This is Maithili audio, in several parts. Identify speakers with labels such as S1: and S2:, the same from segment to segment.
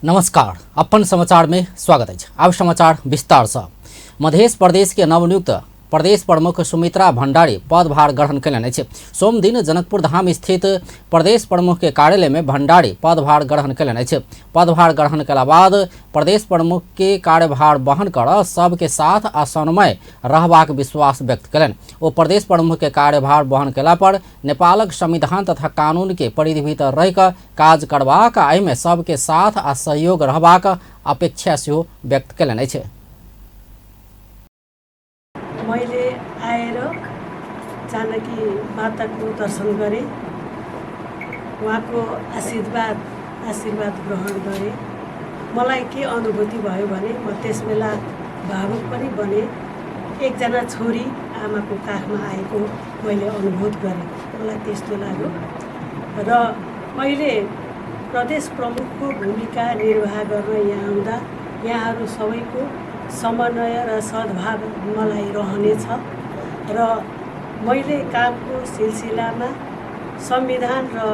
S1: नमस्कार, अपन समाचार में स्वागत अछि। आब समाचार विस्तार से। मध्य प्रदेश के नवनियुक्त प्रदेश प्रमुख सुमित्रा भंडारी पदभार ग्रहण कयलनि अछि। सोमदिन जनकपुर धाम स्थित प्रदेश प्रमुख के कार्यालय में भंडारी पदभार ग्रहण कयलनि अछि। पदभार ग्रहण कयला बाद प्रदेश प्रमुख के कार्यभार वहन कर सबके साथ आ समन्वय रहबाक विश्वास व्यक्त कयलनि। ओ प्रदेश प्रमुख के कार्यभार वहन कयला पर नेपालक संविधान तथा कानून के परिधि भीतर रहि कऽ काज करबाक आ एहिमे सबके साथ आ सहयोग रहबाक अपेक्षा सेहो व्यक्त कयलनि अछि।
S2: मैले आएर जानकी माताको दर्शन गरेँ, उहाँको आशीर्वाद आशीर्वाद ग्रहण गरेँ। मलाई के अनुभूति भयो भने म त्यस बेला भावुक पनि बनेँ। एकजना छोरी आमाको काखमा आएको मैले अनुभूत गरेँ, मलाई त्यस्तो लाग्यो। र मैले प्रदेश प्रमुखको भूमिका निर्वाह गर्न यहाँ आउँदा यहाँहरू सबैको समन्वय र सद्भाव मलाई रहनेछ र मैले कामको सिलसिलामा संविधान र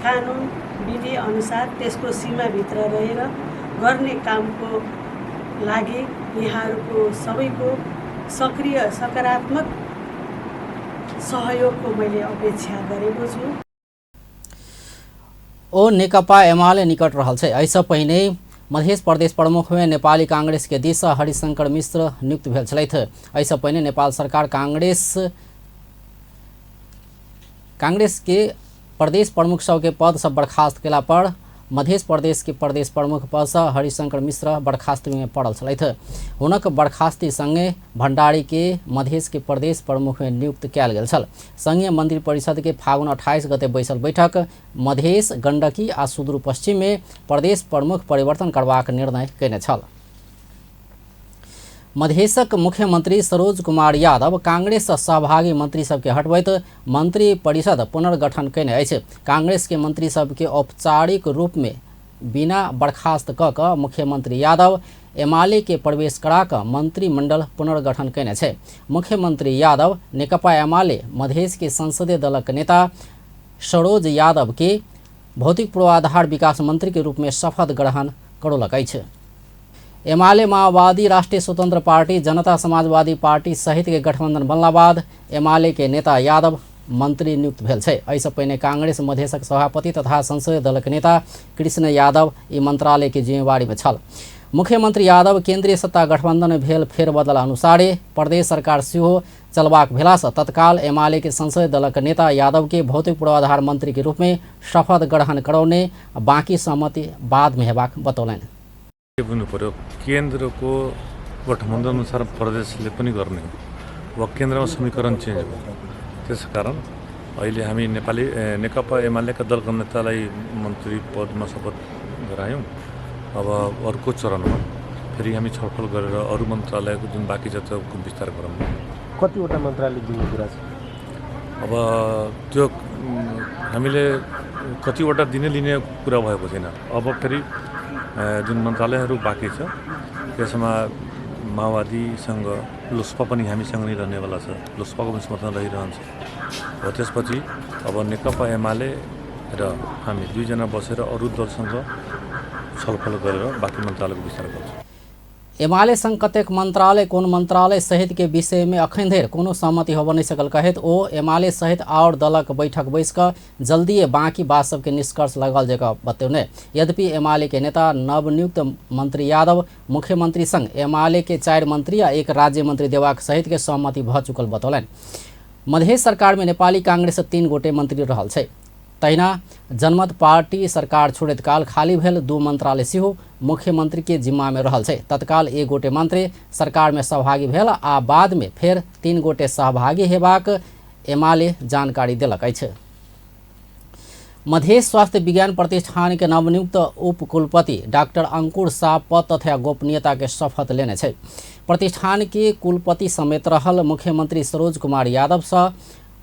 S2: कानुन विधि अनुसार त्यसको सीमाभित्र रहेर गर्ने कामको लागि यहाँहरूको सबैको सक्रिय सकारात्मक सहयोगको मैले अपेक्षा गरेको छु।
S1: ओ नेकपा एमाले निकट रहल छै। एहिसँ पहिने मध्य प्रदेश प्रमुख में नेपाली कांग्रेस के दिस हरिशंकर मिश्र नियुक्त भेल छलथि। एहिसँ पहिने नेपाल सरकार कांग्रेस कांग्रेस के प्रदेश प्रमुख सबके पद से बर्खास्त केला पर मध्य प्रदेश के प्रदेश प्रमुख पद से हरिशंकर मिश्र बर्खास्ती में पड़ल छलथि। हुनक बर्खास्ती संगे भंडारी के मधेश के प्रदेश प्रमुख में नियुक्त कयल गेल छल। संघीय मंत्री परिषद के फागुन 28 गते बैसल बैठक मधेश, गंडकी आ सुदूर पश्चिम में प्रदेश प्रमुख परिवर्तन करबाक निर्णय कयने छल। मधेशक मुख्यमंत्री सरोज कुमार यादव कांग्रेस सहभागी मंत्री सबके हटबैत मंत्री परिषद पुनर्गठन कयने अछि। कांग्रेस के मंत्री सबके औपचारिक रूप में बिना बर्खास्त क कऽ मुख्यमंत्री यादव एमाले के प्रवेश करा कऽ मंत्रिमंडल पुनर्गठन कयने छै। मुख्यमंत्री यादव नेकपा एमाले मधेश के संसदीय दलक नेता सरोज यादव के भौतिक पूर्वाधार विकास मंत्री के रूप में शपथ ग्रहण करौलक अछि। एमाले माओवादी राष्ट्रीय स्वतंत्र पार्टी जनता समाजवादी पार्टी सहित के गठबंधन बनला बाद एमाले के नेता यादव मंत्री नियुक्त भेल छै। एहिसँ पहिने कांग्रेस मधेशक सभापति तथा संसदीय दलक नेता कृष्ण यादव ई मंत्रालय के जिम्मेवारी में छल। मुख्यमंत्री यादव केंद्रीय सत्ता गठबंधन में भेल फेरबदल अनुसारे प्रदेश सरकार सेहो चलबाक भेलासँ तत्काल एमाले के संसदीय दलक नेता यादव के भौतिक पूर्वाधार मंत्री के रूप में शपथ ग्रहण करौने बाकी सहमति बाद में हेबाक बतौलनि।
S3: के बुझ्नु पर्यो, केन्द्रको गठबन्धन अनुसार प्रदेशले पनि गर्ने हो वा केन्द्रमा समीकरण चेन्ज भयो। त्यसकारण अहिले हामी नेपाली नेकपा एमालेका दलका नेतालाई मन्त्री पदमा शपथ गरायौँ। अब अर्को चरणमा फेरि हामी छलफल गरेर अरू मन्त्रालयको जुन बाँकी छ त्यो विस्तार गरौँ।
S4: कतिवटा मन्त्रालय दिने कुरा छ?
S3: अब त्यो हामीले कतिवटा दिने लिने कुरा भएको छैन। अब फेरि जुन मन्त्रालयहरू बाँकी छ त्यसमा माओवादीसँग लोसपा पनि हामीसँग नै रहनेवाला छ, लोसपाको पनि समर्थन रहिरहन्छ। र त्यसपछि अब नेकपा एमाले र हामी दुईजना बसेर अरू दलसँग छलफल गरेर बाँकी मन्त्रालयको विस्तार गर्छौँ।
S1: एमाले संग कतेक मंत्रालय कोन मंत्रालय सहित के विषय में अखन धरि कोनो सहमति होबय नहि सकल कहैत ओ एमाले सहित आओर दलक बैठक बैस कऽ जल्दिए बाकी बात सबके निष्कर्ष लगाओल जगह बतौने। यद्यपि एमाले के नेता नवनियुक्त मंत्री यादव मुख्यमंत्री संग एमाले के 4 मंत्री आ 1 राज्य मंत्री देबाक सहित के सहमति भऽ चुकल बतौलनि। मधेश सरकार में नेपाली कांग्रेस 3 गोटे मंत्री रहल छै। तहिना जनमत पार्टी सरकार छोड़ैत काल खाली भेल 2 मंत्रालय सेहो मुख्यमंत्री के जिम्मा में रहल छै। तत्काल 1 गोटे मंत्री सरकार में सहभागी भेल आ बाद में फेर 3 गोटे सहभागी हेबाक एमाले जानकारी देलक अछि। मधेश स्वास्थ्य विज्ञान प्रतिष्ठान के नवनियुक्त उपकुलपति डॉक्टर अंकुर शाह पद तथा गोपनीयता के शपथ लेने छै। प्रतिष्ठान के कुलपति समेत रहल मुख्यमंत्री सरोज कुमार यादव सँ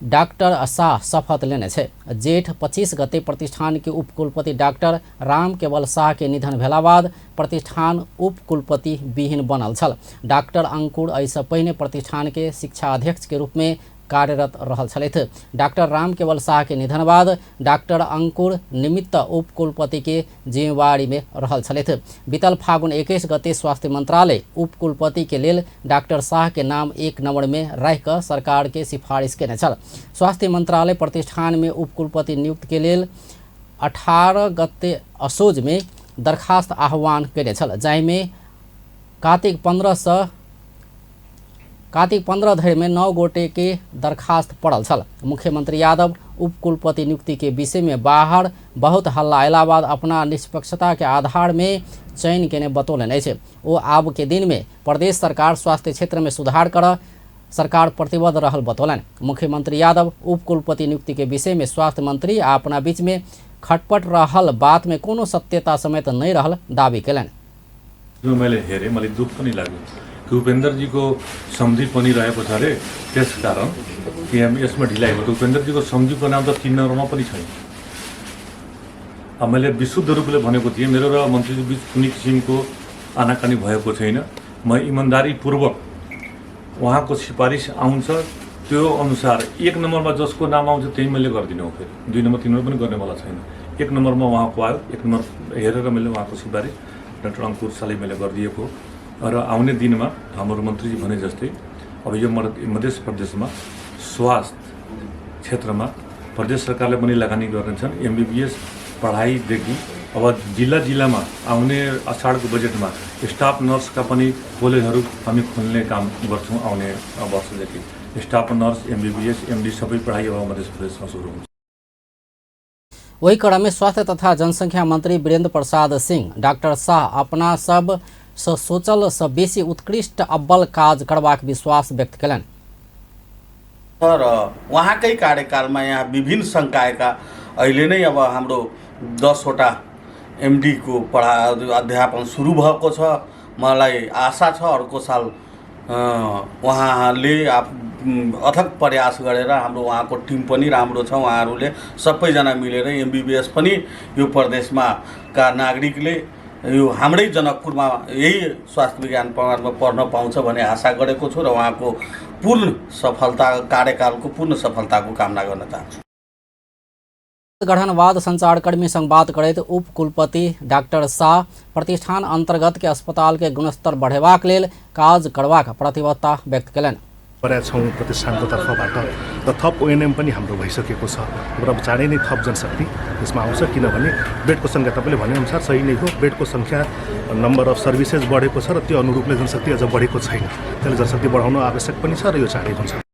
S1: डॉक्टर शाह शपथ लेने छै। जेठ 25 गते प्रतिष्ठान के उपकुलपति डॉक्टर राम केवल शाह के निधन भेला बाद प्रतिष्ठान उपकुलपति विहीन बनल छल। डॉक्टर अंकुर एहिसँ पहिने प्रतिष्ठान के शिक्षा अध्यक्ष के रूप में कार्यरत रहल छलथि। डाक्टर राम केवल शाह के निधन बाद डाक्टर अंकुर निमित्त उपकुलपति के जिम्मेवारी में रहल छलथि। बीतल फागुन 21 गते स्वास्थ्य मंत्रालय उपकुलपति के लेल डाक्टर शाह के नाम 1 नंबर में राखि कऽ सरकार के सिफारिश केने छल। स्वास्थ्य मंत्रालय प्रतिष्ठान में उपकुलपति नियुक्त के लेल 18 गते असोज में दरखास्त आह्वान केने छल, जाहिमे कार्तिक 15 सँ कार्तिक 15 धरि में 9 गोटे के दरखास्त पड़ल छल। मुख्यमंत्री यादव उपकुलपति नियुक्ति के विषय में बाहर बहुत हल्ला अयला बाद अपना निष्पक्षता के आधार में चयन केने बतौलनि अछि। ओ आब के दिन में प्रदेश सरकार स्वास्थ्य क्षेत्र में सुधार कर सरकार प्रतिबद्ध रहल बतौलनि। मुख्यमंत्री यादव उपकुलपति नियुक्ति के विषय में स्वास्थ्य मंत्री आ अपना बीच में खटपट रहल बात में कोनो सत्यता समेत नहीं रहल दावी केलनि।
S3: मैले हेरेँ, मलाई दुःख पनि लाग्यो कि उपेन्द्रजीको सम्धि पनि रहेको छ अरे, त्यसकारण कि यसमा ढिलाइ भयो। उपेन्द्रजीको सम्धिको नाम त 3 नम्बरमा पनि छैन। अब मैले विशुद्ध रूपले भनेको थिएँ, मेरो र मन्त्रीजी बिच कुनै किसिमको आनाकानी भएको छैन। म इमान्दारीपूर्वक उहाँको सिफारिस आउँछ त्यो अनुसार 1 नम्बरमा जसको नाम आउँछ त्यही मैले गरिदिने हो। फेरि 2 नम्बर 3 नम्बर पनि गर्नेवाला छैन। 1 नम्बरमा उहाँको आयो, 1 नम्बर हेरेर मैले उहाँको सिफारिस डाक्टर अङ्कुर शाहलाई मैले गरिदिएको। र आउने दिनमा हाम्रो मन्त्रीजी भने जस्तै अब यो मध्य प्रदेशमा स्वास्थ्य क्षेत्रमा प्रदेश सरकारले पनि लगानी गर्नेछन्। एमबिबिएस पढाइदेखि अब जिल्ला जिल्लामा आउने असाढको बजेटमा स्टाफ नर्सका पनि कलेजहरू हामी खोल्ने काम गर्छौँ। आउने वर्षदेखि स्टाफ नर्स, एमबिबिएस, एमडी सबै पढाइ अब मध्य प्रदेशमा सुरु हुन्छ।
S1: वही क्रम में स्वास्थ्य तथा जनसंख्या मंत्री वीरेंद्र प्रसाद सिंह डाक्टर शाह अपना सब सँ सोचल सँ बेसी उत्कृष्ट अब्बल काज करबाक विश्वास व्यक्त केलनि।
S5: र उहाँकै कार्यकालमा यहाँ विभिन्न संकायका अहिले नै अब हाम्रो 10वटा एमडी को पढा अध्यापन सुरु भएको छ। मलाई आशा छ अर्को साल उहाँले अथक प्रयास गरेर हाम्रो उहाँको टिम पनि राम्रो छ, उहाँहरूले सबैजना मिलेर एमबिबिएस पनि यो प्रदेशमा का नागरिकले यो हाम्रै जनकपुरमा यही स्वास्थ्य विज्ञान प्रणालीमा पढ्न पाउँछ भन्ने आशा गरेको छु र उहाँको पूर्ण सफलता कार्यकालको पूर्ण सफलताको कामना गर्न चाहन्छु।
S1: गठनवाद संचारकर्मी संग बात करैत उपकुलपति डाक्टर शाह प्रतिष्ठान अंतर्गत के अस्पताल के गुणस्तर बढ़ेबाक लेल काज करबाक प्रतिबद्धता व्यक्त केलनि।
S6: गरेका छौँ प्रतिष्ठानको तर्फबाट र थप ओएनएम पनि हाम्रो भइसकेको छ र अब चाँडै नै थप जनशक्ति यसमा आउँछ, किनभने बेडको सङ्ख्या तपाईँले भनेअनुसार सही नै हो। बेडको सङ्ख्या नम्बर अफ सर्भिसेस बढेको छ र त्यो अनुरूपले जनशक्ति अझ बढेको छैन। त्यसले जनशक्ति बढाउनु आवश्यक पनि छ र यो चाँडै हुन्छ।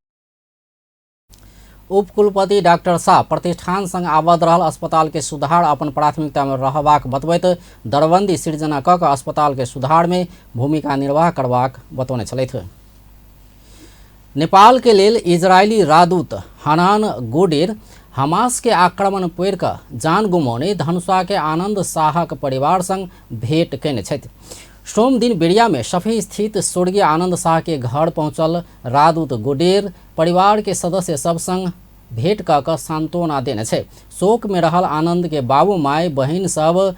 S1: उपकुलपति डाक्टर शाह प्रतिष्ठान संग आबद्ध रहल अस्पताल के सुधार अपन प्राथमिकता में रहबाक बतबैत दरबंदी सृजना क कऽ अस्पताल के सुधार में भूमिका निर्वाह करबाक बतौने छलथि। नेपाल के लेल इजरायली राजदूत हनान गोडेर हमास के आक्रमण पड़ि कऽ जान गुमौने धनुषा के आनंद शाहक परिवार संग भेंट केने छथि। सोम दिन बेरिया में सफी स्थित स्वर्गीय आनंद शाह के घर पहुंचल राजदूत गोडेर परिवार के सदस्य सब संग भेंट कऽ कऽ सांत्वना देने छै। शोक में रहल आनंद के बाबू माय बहिन सब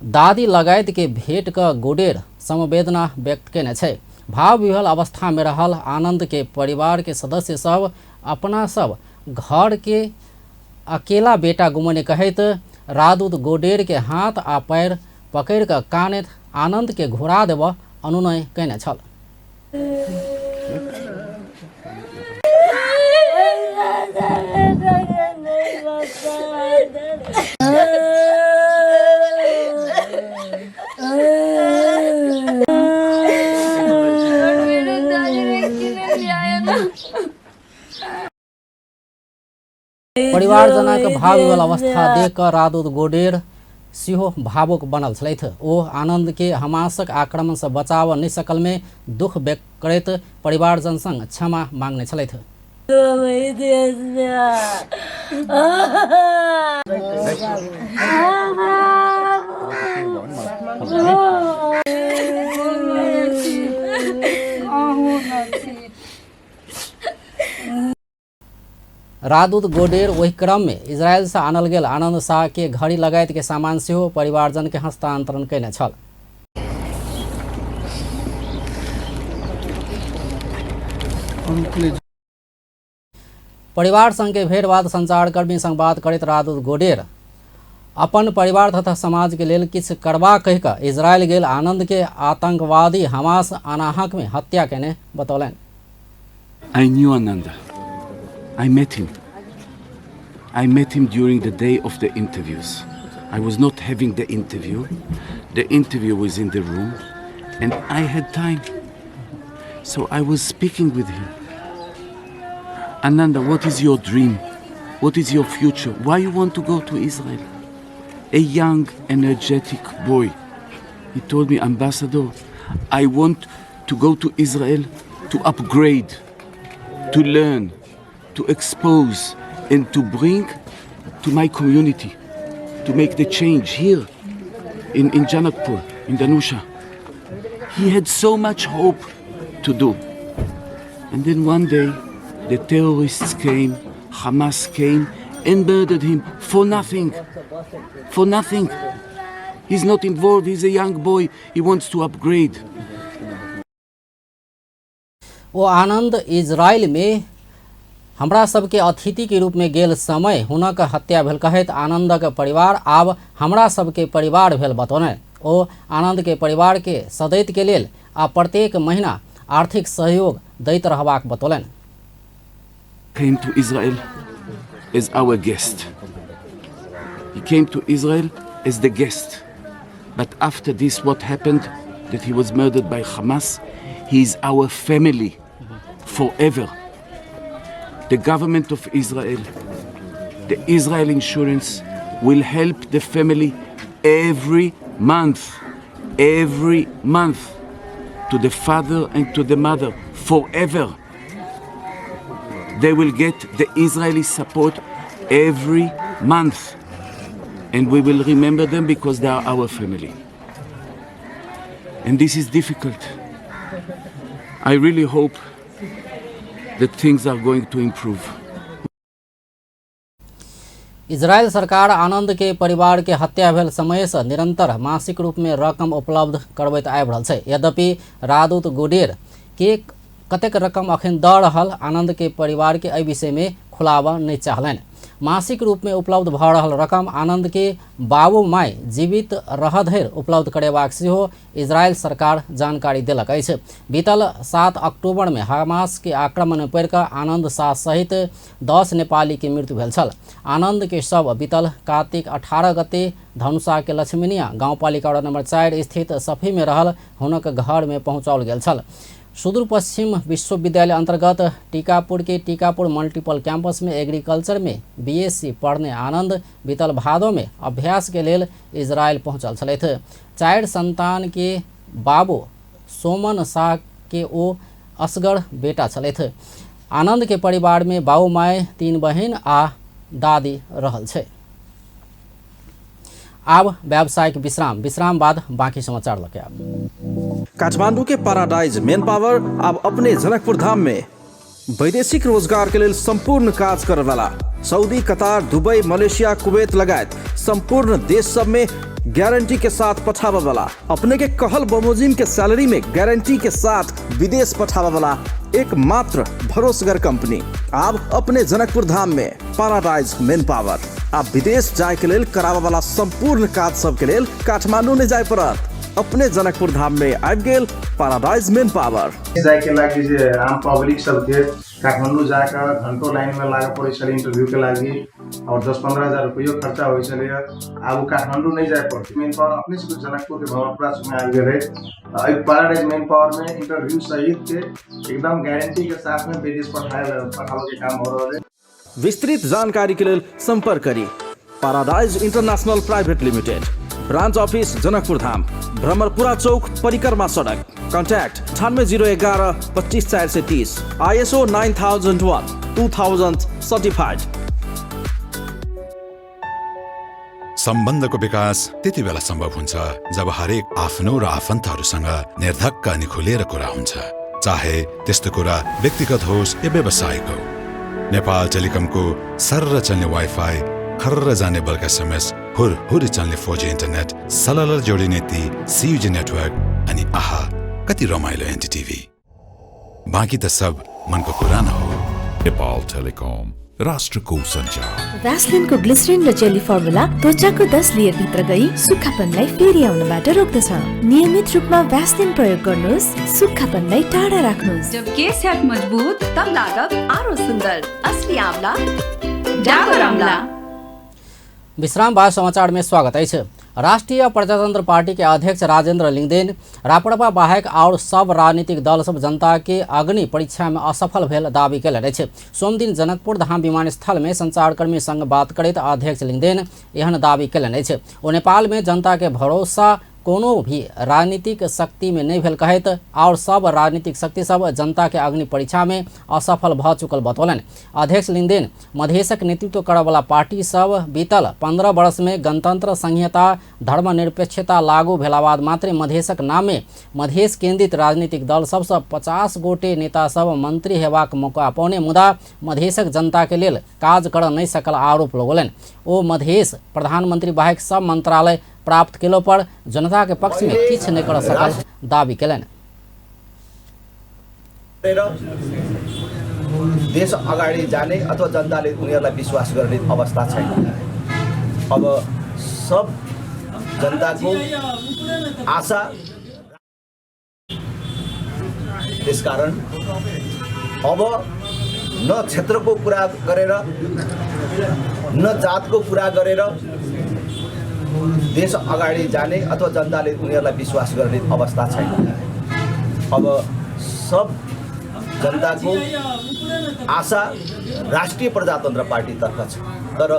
S1: दादी लगायत के भेंट कऽ गोडेर समवेदना व्यक्त केने छै। भाव विह्वल अवस्था में रहल आनंद के परिवार के सदस्य सब अपना सब घर के अकेला बेटा गुमने कहैत राजदूत गोडेर के हाथ आ पैर पकड़ि कऽ कानैत आनंद के घुरा देबऽ अनुनय केने छल। परिवारजनक भावविह्वल अवस्था देख कऽ राजदूत गोडेर सेहो भावुक बनल छलथि। ओ आनंद के हमासक आक्रमण से बचाव नहि सकल में दुख व्यक्त करैत परिवारजन संग क्षमा मांगने छलथि। राजदूत गोडेर ओहि क्रम में इजरायल से आनल गेल आनंद शाह के घड़ी लगायत के सामान सेहो परिवारजन के हस्तांतरण केने छल। परिवार संगके भेट बाद संचारकर्मी संग बात करैत राजदूत गोडेर अपन परिवार तथा समाज के लेल किछु करबा कहि कऽ इजरायल गेल आनंद के आतंकवादी हमास अनाहक में हत्या केने बतौलनि।
S7: I knew Ananda. I met him. I met him during the day of the interviews. I was not having the interview. The interview was in the room, and I had time. So I was speaking with him. Ananda, what is your dream? What is your future? Why you want to go to Israel? A young, energetic boy. He told me, Ambassador, I want to go to Israel to upgrade, to learn, to expose, and to bring to my community, to make the change here in Janakpur, in Danusha. He had so much hope to do. And then one day, the terrorists came, Hamas came, and murdered him for nothing. For nothing. He's not involved, he's a young boy, he wants to upgrade.
S1: ओ आनंद इजरायल में हमरा सबके अतिथि के रूप में गेल समय हुनक हत्या भेल कहैत आनंदक परिवार आब हमरा सबके परिवार भेल बतौने। ओ आनंद के परिवार के सदैत के लेल आ प्रत्येक महीना आर्थिक सहयोग दैत रहबाक बतौलनि।
S7: Came to Israel as our guest. He came to Israel as the guest. But after this, what happened, that he was murdered by Hamas, he is our family forever. The government of Israel, the Israel Insurance will help the family every month, to the father and to the mother, forever. They will get the Israeli support every month. And we will remember them because they are our family. And this is difficult. I really hope that things are going to improve.
S1: Israel सरकार आनंद के परिवार के हत्या भेल समय से निरंतर मासिक रूप में रकम उपलब्ध करबैत आबि रहल छै। यद्यपि राजदूत गोडेर के कतेक रकम अखन दऽ रहल आनंद के परिवार के एहि विषय में खुलावा नहीं चाहलनि। मासिक रूप में उपलब्ध भऽ रहल रकम आनंद के बाबू माय जीवित रह धरि उपलब्ध करेबाक सेहो इजरायल सरकार जानकारी देलक अछि। बीतल 7 अक्टूबर में हमास के आक्रमण में पड़ि कऽ आनंद शाह सहित 10 नेपाली के मृत्यु भेल छल। आनंद के शव बीतल कार्तिक 18 गते धनुषा के लक्ष्मीनिया गाउँपालिका वार्ड नंबर 4 स्थित सफी में रहल हुनक घर में पहुँचाओल गेल छल। सुदूरपश्चिम विश्वविद्यालय अंतर्गत टीकापुर के टीकापुर मल्टीपल कैंपस में एग्रीकल्चर में बीएससी पढ़ने आनंद बीतल भादो में अभ्यास के लेल इजरायल पहुंचल छलथि। 4 संतान के बाबू सोमन शाह के ओ असगर बेटा छलथि। आनंद के परिवार में बाबू my, 3 बहिन आ दादी रहल छै। आब व्यावसायिक विश्राम, विश्राम बाद बाकी समाचार लके आब।
S8: काठमांडू के पैराडाइज मेन पावर अब अपने जनकपुर धाम में वैदेशिक रोजगार के लेल संपूर्ण काज करे वाला Saudi, Qatar, Dubai, Malaysia, Kuwait लगायत संपूर्ण देश सब में गारंटी के साथ पठावे वाला, अपने के कहल बमोजिम के सैलरी में गारंटी के साथ विदेश पठावे वाला एकमात्र भरोसगर कंपनी अब अपने जनकपुर धाम में पैराडाइज मेन पावर। आप विदेश जाए के लेल करावे वाला संपूर्ण काज सब के लेल काठमांडू नहीं जाए पड़त, अपने जनकपुर धाम में आबि गेल पैराडाइज मेन पावर।
S9: जाए के लागि जे आम पब्लिक सबके काठमाडौँ जाकर घंटों लाइन में लागे पड़ै छलै इंटरव्यू के लागि और 10-15 हजार रुपयो खर्चा होइ छलै। आब ओ काठमाडौँ नहीं जाए पड़तै, मेन पावर अपने से जनकपुर के भवनपुरा में आबि गेलै। एहि पैराडाइज मेन पावर में इंटरव्यू सहित के एकदम गारंटी के साथ में विदेश पठावे के काम हो रहल है।
S8: विस्तृत जानकारी के लेल संपर्क करी Paradise International Private Limited, branch office Janakpur Dham, Bhramarpura Chowk, परिक्रमा सड़क। Contact 98 011 25 430, ISO 9001 2000 certified.
S10: सम्बन्धको विकास त्यति बेला सम्भव हुन्छ जब हरेक आफ्नो र आफन्तहरूसँग निर्धक्क अनि खुलेर कुरा हुन्छ, चाहे त्यस्तो कुरा व्यक्तिगत होस् या व्यावसायिक हो। नेपाल टेलिकमको सर्र चल्ने वाइफाई, खर्र जाने बल्का एसएमएस, हुर हुरी चल्ने 4G internet, सलल जोडिने ती सियुजी नेटवर्क अनि आहा कति रमाइलो एनटिटिभी। बाँकी त सब मनको कुरा न हो।
S11: नेपाल टेलिकम। राष्ट्रको सञ्चार।
S12: भ्यासलिनको ग्लिसरिन र जेली फर्मुला त्वचाको 10 लेयर भित्र गई सुक्खापनलाई फेरि आउनबाट रोक्दछ। नियमित रूपमा भ्यासलिन प्रयोग गर्नुहोस्, सुक्खापनलाई टाढा राख्नुहोस्।
S13: जब केस हैट मजबूत तब लागब आरो सुंदर, असली आंवला डाबर आंवला।
S1: विश्राम बाद समाचार में स्वागत अछि। राष्ट्रिय प्रजातंत्र पार्टी के अध्यक्ष राजेंद्र लिंगदेन रापड़पा बाहेक और सब राजनीतिक दल सब जनता के अग्नि परीक्षा में असफल भेल दावी कयलनि अछि। सोमदिन जनकपुर धाम विमानस्थल में संचारकर्मी संग बात करैत अध्यक्ष लिंगदेन एहन दावी कयलनि अछि। ओ नेपाल में जनता के भरोसा कोनो भी राजनीतिक शक्ति में नहीं भेल कहैत और सब राजनीतिक शक्ति सब जनता के अग्नि परीक्षा में असफल भ चुकल बतौलनि। अध्यक्ष लिंगदेन मधेशक नेतृत्व करऽवला पार्टी सब बीतल 15 वर्ष में गणतंत्र संहिता धर्मनिरपेक्षता लागू भेला बाद मात्रे मधेशक नामे मधेश केंद्रित राजनीतिक दल सबसँ 50 गोटे नेता सब मंत्री हेबाक मौका पौने मुदा मधेशक जनता के लेल काज कर नहीं सकल आरोप लगौलनि। ओ मधेश प्रधानमंत्री बाहेक सब मंत्रालय प्राप्त केलो पर जनता के पक्ष में किछु नहीं कर सकल दावी केलनि।
S14: देश अगाडि जाने अथवा जनताले उनीहरूलाई विश्वास गर्ने अवस्था छैन। अब सब जनताको आशा, त्यसकारण अब न क्षेत्रको कुरा गरेर न जातको कुरा गरेर देश अगाडि जाने अथवा जनताले उनीहरूलाई विश्वास गर्ने अवस्था छैन। अब सब जनताको आशा राष्ट्रिय प्रजातन्त्र पार्टीतर्फ छ, तर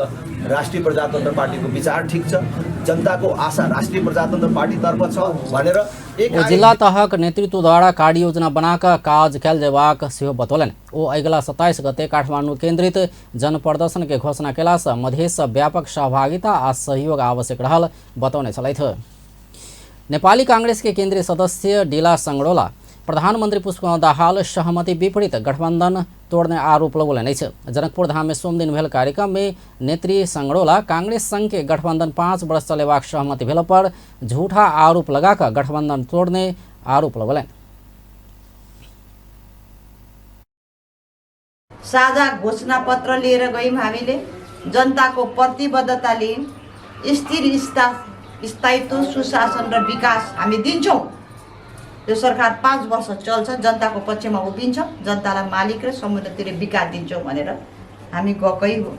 S14: राष्ट्रिय प्रजातन्त्र पार्टीको विचार ठिक छ, जनताको आशा राष्ट्रिय प्रजातन्त्र पार्टीतर्फ छ भनेर एक
S1: जिल्ला तहक नेतृत्वद्वारा कार्ययोजना बनाकर काज कयल जेबाक सेहो बतौलनि। ओ अगिला 27 गते काठमाडौँ केंद्रित जनप्रदर्शन के घोषणा केलासँ मधेश व्यापक सहभागिता आ सहयोग आवश्यक रहल बतौने छलथि। नेपाली कांग्रेस के केंद्रीय सदस्य डीला संगरोला प्रधानमंत्री पुष्पकमल दाहाल सहमति विपरीत गठबंधन तोड़ने आरोप लगौलनि अछि। जनकपुर धाम में सोमदिन भेल कार्यक्रम में नेत्री संगरोला कांग्रेस संघ के गठबंधन 5 वर्ष चलेबाक सहमति भेल पर झूठा आरोप लगाकर गठबंधन तोड़ने आरोप लगौलनि।
S15: साझा घोषणा पत्र लिएर गयौँ हामीले, जनताको प्रतिबद्धता लियौँ, स्थिर स्थायित्व सुशासन र विकास हामी दिन्छौँ। यो सरकार 5 वर्ष चल्छ, जनताको पक्षमा उभिन्छ, जनतालाई मालिक र समुन्नति र विकास दिन्छौँ भनेर हामी गएकै हो।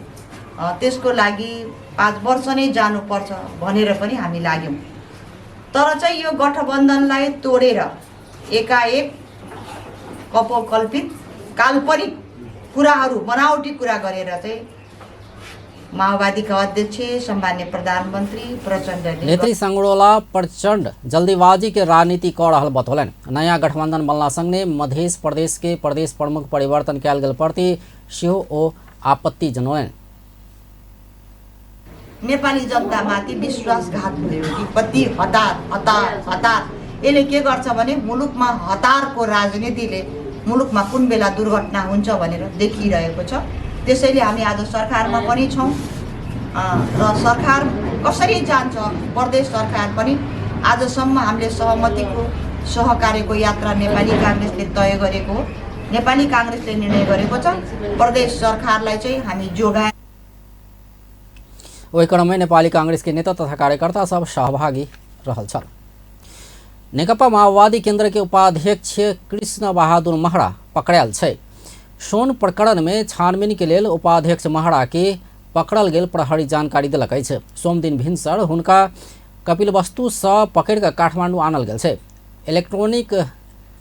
S15: त्यसको लागि 5 वर्ष नै जानुपर्छ भनेर पनि हामी लाग्यौँ। तर चाहिँ यो गठबन्धनलाई तोडेर एकाएक कपोकल्पित काल्पनिक कुराहरू बनावटी कुरा गरेर चाहिँ माओवादीका अध्यक्ष सम्मान्य प्रधानमन्त्री प्रचण्डले
S1: नेत्री संगरोला प्रचण्ड जल्दीबाजी के राजनीति क रहल बतौलनि। नयाँ गठबंधन बनला संगे मध्य प्रदेश के प्रदेश प्रमुख परिवर्तन कयल गेल प्रति सेहो ओ आपत्ति जनौलनि।
S15: नेपाली जनतामाथि विश्वासघात भयो कि कति हतार हतार हतार। यसले के गर्छ भने मुलुकमा हतारको राजनीतिले मुलुकमा कुन बेला दुर्घटना हुन्छ भनेर देखिरहेको छ। त्यसैले हामी आज सरकारमा पनि छौँ र सरकार कसरी जान्छ प्रदेश सरकार पनि आजसम्म हामीले सहमतिको सहकार्यको यात्रा नेपाली काङ्ग्रेसले तय गरेको हो, नेपाली काङ्ग्रेसले निर्णय गरेको छ। प्रदेश सरकारलाई चाहिँ हामी जोगाए।
S1: ओहि क्रममे नेपाली कांग्रेस के नेता तथा कार्यकर्ता सब सहभागी रहल छल। नेकपा माओवादी केंद्र के उपाध्यक्ष कृष्ण बहादुर महरा पकड़ायल छै। सोन प्रकरण में छानबीन के लेल उपाध्यक्ष महरा के पकड़ल गेल प्रहरी जानकारी देलक अछि। सोमदिन भिनसर हुनका कपिलवस्तु सँ पकड़ि कऽ काठमांडू आनल गेल छै। इलेक्ट्रॉनिक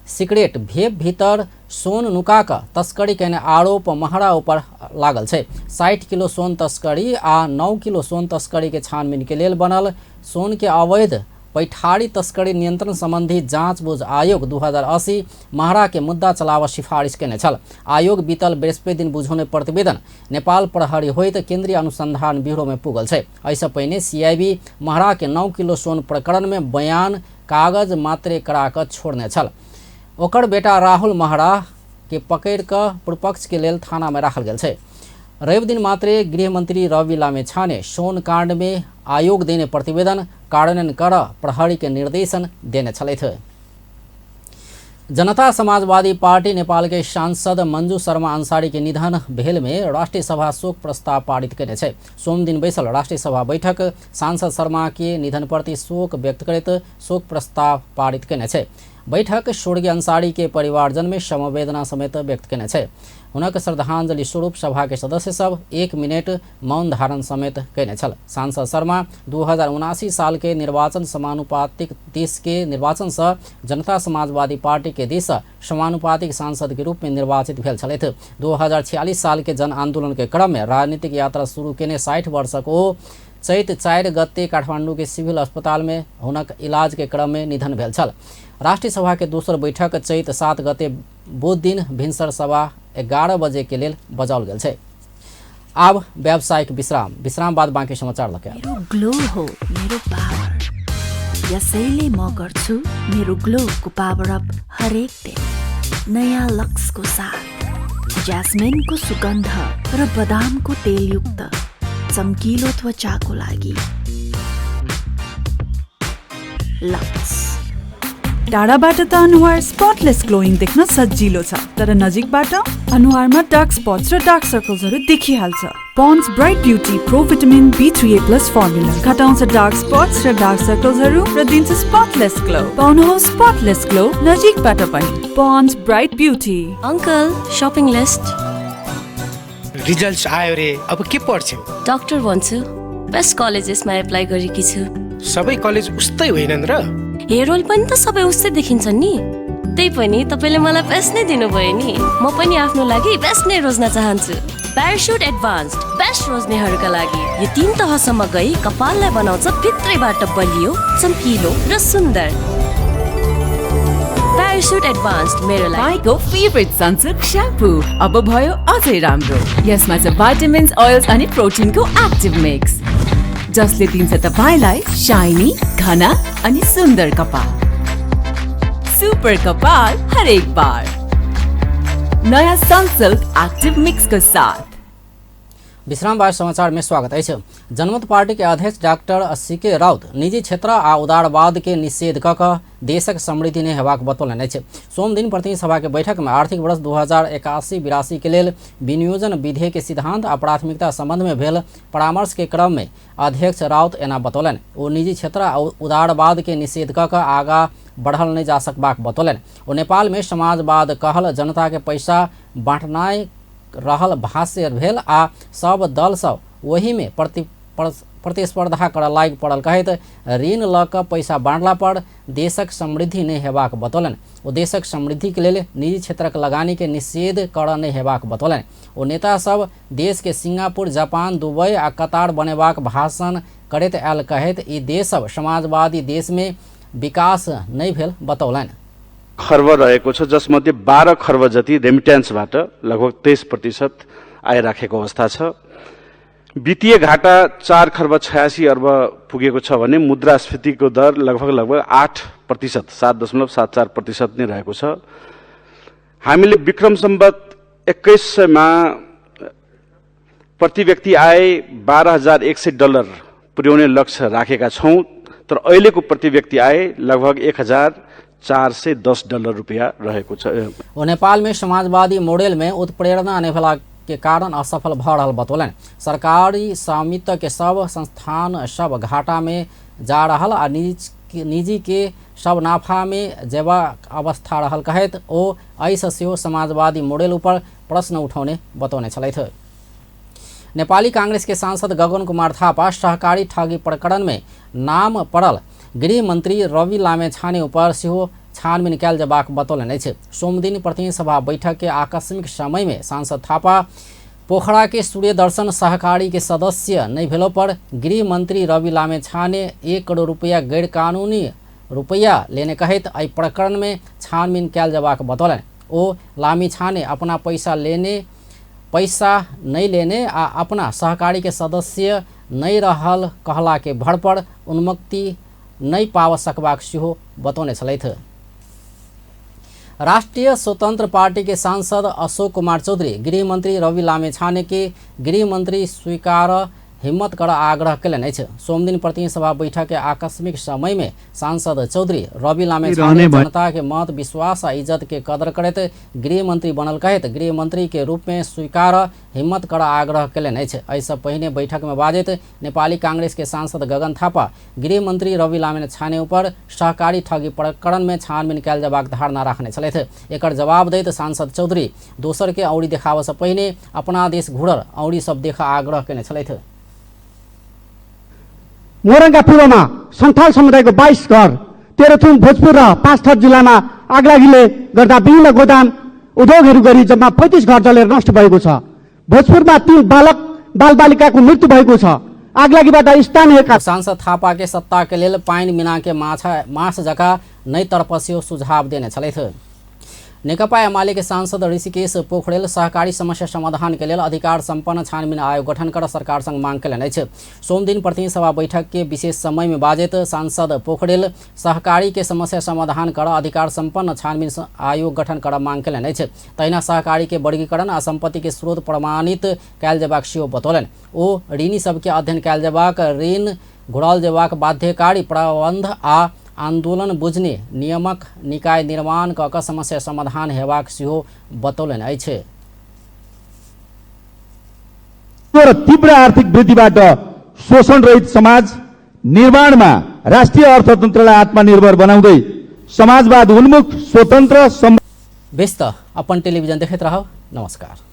S1: सिगरेट भेप भीतर सोन नुका कऽ तस्करी केने आरोप महरा ऊपर लागल छै। 60 किलो सोन तस्करी आ 9 किलो सोन तस्करी के छानबीन के लेल बनल सोन के अवैध पैठारी तस्करी नियंत्रण संबंधी जांच बुझ आयोग 2080 महरा के मुद्दा चलाव सिफारिश केने छल। आयोग बीतल बृहस्पति दिन बुझौने प्रतिवेदन नेपाल प्रहरी होइत केंद्रीय अनुसंधान ब्यूरो में पुगल छै। एहिसँ पहिने सीआईबी महरा के 9 किलो सोन प्रकरण में बयान कागज मात्रे करा कऽ छोड़ने छल। ओकर बेटा राहुल महरा के पकड़ि कऽ पूर्वपक्ष के लेल थाना में राखल गेल छै। रवि दिन मात्रे गृहमंत्री रवि लामिछाने सोन कांड में आयोग देने प्रतिवेदन कार्यान्वयन कर प्रहरी के निर्देशन देने छलथि। जनता समाजवादी पार्टी नेपाल के सांसद मंजू शर्मा अंसारी के निधन भेल में राष्ट्रीय सभा शोक प्रस्ताव पारित केने छै। सोमदिन बैसल राष्ट्रीय सभा बैठक सांसद शर्मा के निधन प्रति शोक व्यक्त करैत शोक प्रस्ताव पारित केने छै। बैठक स्वर्गीय अंसारी के परिवारजन में समवेदना समेत व्यक्त केने छै। हुनक श्रद्धांजलि स्वरूप सभा के सदस्य सब 1 मिनट मौन धारण समेत केने छल। सांसद शर्मा 2079 साल के निर्वाचन समानुपातिक देश के निर्वाचन से जनता समाजवादी पार्टी के दिस समानुपातिक सांसद के रूप में निर्वाचित भेल छलथि। 2046 साल के जन आंदोलन के क्रम में राजनीतिक यात्रा शुरू केने 60 वर्षक ओ चैत 4 गते काठमांडू के सिविल अस्पताल में हुनक इलाज के क्रम में निधन भेल छल। राष्ट्रीय सभा के दोसर बैठक चैत 7 गते बुध दिन भिनसर 11:15 बजे के लेल बजाओल गेल छै। आब व्यावसायिक विश्राम, विश्राम बाद बाँकी समाचार लके।
S12: मेरो ग्लो हो मेरो पावर, यसैले म गर्छु मेरो ग्लोको पावर अप हरेक दिन नयाँ लक्सको साथ। ज्यास्मिनको सुगन्ध र बदामको तेलयुक्त चम्किलो त्वचाको लागि लक्स।
S16: टाढाबाट त अनुहार स्पटलेस ग्लोइङ देख्न सजिलो छ, तर नजिकबाट अनुहारमा डार्क स्पट्स र डार्क सर्कल्सहरू देखिहाल्छ। Pond's bright beauty pro vitamin B3A plus formula घटाउँछ डार्क स्पट्स र डार्क सर्कल्सहरू र दिन्छ स्पटलेस ग्लो। पाउनुहोस् स्पटलेस ग्लो नजिकबाट पनि। Pond's bright beauty.
S17: Uncle, shopping list.
S18: Results आयो रे, अब के पढ्छौ?
S17: डाक्टर भन्छु, बेस्ट कलेजेसमा एप्लाई गरेकी छु।
S18: सबै कलेज उस्तै होइनन् र?
S17: हेयर ओइल पनि त सबै उस्तै देखिन्छन् नि। त्यही पनि तपाईले मलाई बेस्ट नै दिनुभयो नि। म पनि आफ्नो लागि बेस्ट नै रोज्न चाहन्छु। प्यारासुट एडभान्स्ड बेस्ट रोज्नेहरूका लागि यो 3 तहसम्म गई कपाललाई बनाउँछ भित्रैबाट बलियो, चम्किलो र सुन्दर। प्यारासुट एडभान्स्ड मेरो लागि।
S19: तपाईँको फेभरेट सनसिल्क श्याम्पू अब भयो अझै राम्रो। यसमा छ भाइटामिन्स, ओइल्स अनि प्रोटिनको एक्टिभ मिक्स, जसले दिन्छ तपाईलाई शाइनी, घना अनि सुन्दर कपाल। सुपर कपाल हरेक बार नयाँ सनसिल्क एक्टिभ मिक्स को साथ।
S1: विश्राम बाद समाचार में स्वागत अछि। जनमत पार्टी के अध्यक्ष डॉक्टर सीके राउत निजी क्षेत्र आ उदारवाद के निषेध क क देशक समृद्धि नहि हेबाक बतौलनि अछि। सोमदिन प्रतिनिधि सभा के बैठक में आर्थिक वर्ष 2081-82 के लेल विनियोजन विधेयक के सिद्धांत आ प्राथमिकता संबंध में भेल परामर्श के क्रम में अध्यक्ष राउत एना बतौलनि। ओ निजी क्षेत्र आ उदारवाद के निषेध क क आगा बढ़ल नहि जा सकबाक बतौलनि। ओ नेपाल में समाजवाद कहल जनता के पैसा बाँटनाइ रहल भाष्य भेल आ सब दल सब वही में प्रतिस्पर्धा कर लागि पड़ल कहैत ऋण ल क पैसा बाँटला पर देशक समृद्धि नहि हेबाक बतौलनि। ओ देशक समृद्धि के लेल निजी क्षेत्रक लगानी के निषेध कर नहि हेबाक बतौलनि। ओ नेता सब देश के सिंगापुर, जापान, दुबई आ कतार बनेबाक भाषण करैत आयल कहैत ई देश सब समाजवादी देश में विकास नहि भेल बतौलनि।
S20: खर्ब रहेको छ, जसमध्ये 12 खर्ब जति रेमिट्यान्सबाट लगभग 23% आय राखेको अवस्था छ। वित्तीय घाटा 4 खर्ब 86 अर्ब पुगेको छ भने मुद्रास्फीतिको दर लगभग लगभग 8%, 7.74% नै रहेको छ। हामीले विक्रम सम्वत 2100 मा प्रति व्यक्ति आय $12,100 पुर्याउने लक्ष्य राखेका छौँ, तर अहिलेको प्रति व्यक्ति आय लगभग $1,410 रुपियाँ रहेको छ।
S1: ओ नेपाल में समाजवादी मॉडल में उत्प्रेरणा नहि भेला के कारण असफल भ रहल बतौलनि। सरकारी स्वामित्व के सब संस्थान सब घाटा में जा रहल आ निजी के सब नाफा में जेबाक अवस्था रहल कहैत ओ एहिसँ सेहो समाजवादी मॉडल ऊपर प्रश्न उठौने बतौने छलथि। नेपाली कांग्रेस के सांसद गगन कुमार थापा सहकारी ठगी प्रकरण में नाम पड़ल गृह मंत्री रवि लामेछाने ऊपर सेहो छानबीन कयल जेबाक बतौलनि अछि। सोमदिन प्रतिनिधि सभा बैठक के आकस्मिक समय में सांसद थापा पोखरा के सूर्य दर्शन सहकारी के सदस्य नहि भेलो पर गृह मंत्री रवि लामेछाने 1 करोड़ रुपया गैरकानूनी रुपया लेने कहैत एहि प्रकरण में छानबीन कयल जेबाक बतौलनि। ओ लामिछाने अपना पैसा नहीं लेने आ अपना सहकारी के सदस्य नहीं रहल कहला के भर पर उन्मुक्ति नहीं पाव सकबाक सेहो बतौने छलथि। राष्ट्रिय स्वतंत्र पार्टी के सांसद अशोक कुमार चौधरी गृह मंत्री रवि लामेछाने के गृह मंत्री स्वीकार हिम्मत कर आग्रह केलनि अछि। सोमदिन प्रतिनिधि सभा बैठक के आकस्मिक समय में सांसद चौधरी रवि लामिछाने जनता के मत, विश्वास आ इज्जत के कदर करैत गृह मंत्री बनल कहैत गृह मंत्री के रूप में स्वीकार हिम्मत कर आग्रह केलनि अछि। एहिसँ पहिने बैठक में बाजैत नेपाली कांग्रेस के सांसद गगन थापा गृह मंत्री रवि लामिछाने ऊपर सहकारी ठगी प्रकरण में छानबीन कयल जयबाक धारणा राखने छलथि। एकर जवाब दैत सांसद चौधरी दोसर के औरी देखाबऽ से पहिने अपना देश घुरल औरी सब देख आग्रह केने छलथि।
S21: मोरङका पूर्वमा सन्थाल समुदायको 22 घर, तेह्रथुम, भोजपुर र 5 थर जिल्लामा आगलागीले गर्दा विभिन्न गोदाम उद्योगहरू गरी जम्मा 35 घर जलेर नष्ट भएको छ। भोजपुरमा 3 बालक बालबालिकाको मृत्यु भएको छ। आगलागीबाट स्थानीय
S1: सांसद थापा के सत्ता के लेल पानि मिना के माछ जका नै तड़पसियो सुझाव देने छलथि। नेकपा एमाले के सांसद ऋषिकेश पोखरेल सहकारी समस्या समाधान के लेल अधिकार संपन्न छानबीन आयोग गठन कर सरकार संग मांग केलनि अछि। सोमदिन प्रतिनिधि सभा बैठक के विशेष समय में बाजैत सांसद पोखरेल सहकारी के समस्या समाधान कर अधिकार संपन्न छानबीन आयोग गठन कर मांग केलनि अछि। तहिना सहकारी के वर्गीकरण आ संपत्ति के स्रोत प्रमाणित कयल जेबाक सेहो बतौलनि। ओ ऋणी सबके अध्ययन कयल जेबाक, ऋण घुराओल जेबाक बाध्यकारी प्रबंध आ आंदोलन बुझने नियमक निकाय निर्माण क क समस्या समाधान हेबाक सेहो बतौलनि अछि।
S22: र तीव्र आर्थिक वृद्धिबाट शोषण रहित समाज निर्माणमा राष्ट्रिय अर्थतन्त्रलाई आत्मनिर्भर बनाउँदै समाजवाद उन्मुख स्वतन्त्र
S1: बेस त अपन टेलिभिजन देखैत रहब। नमस्कार।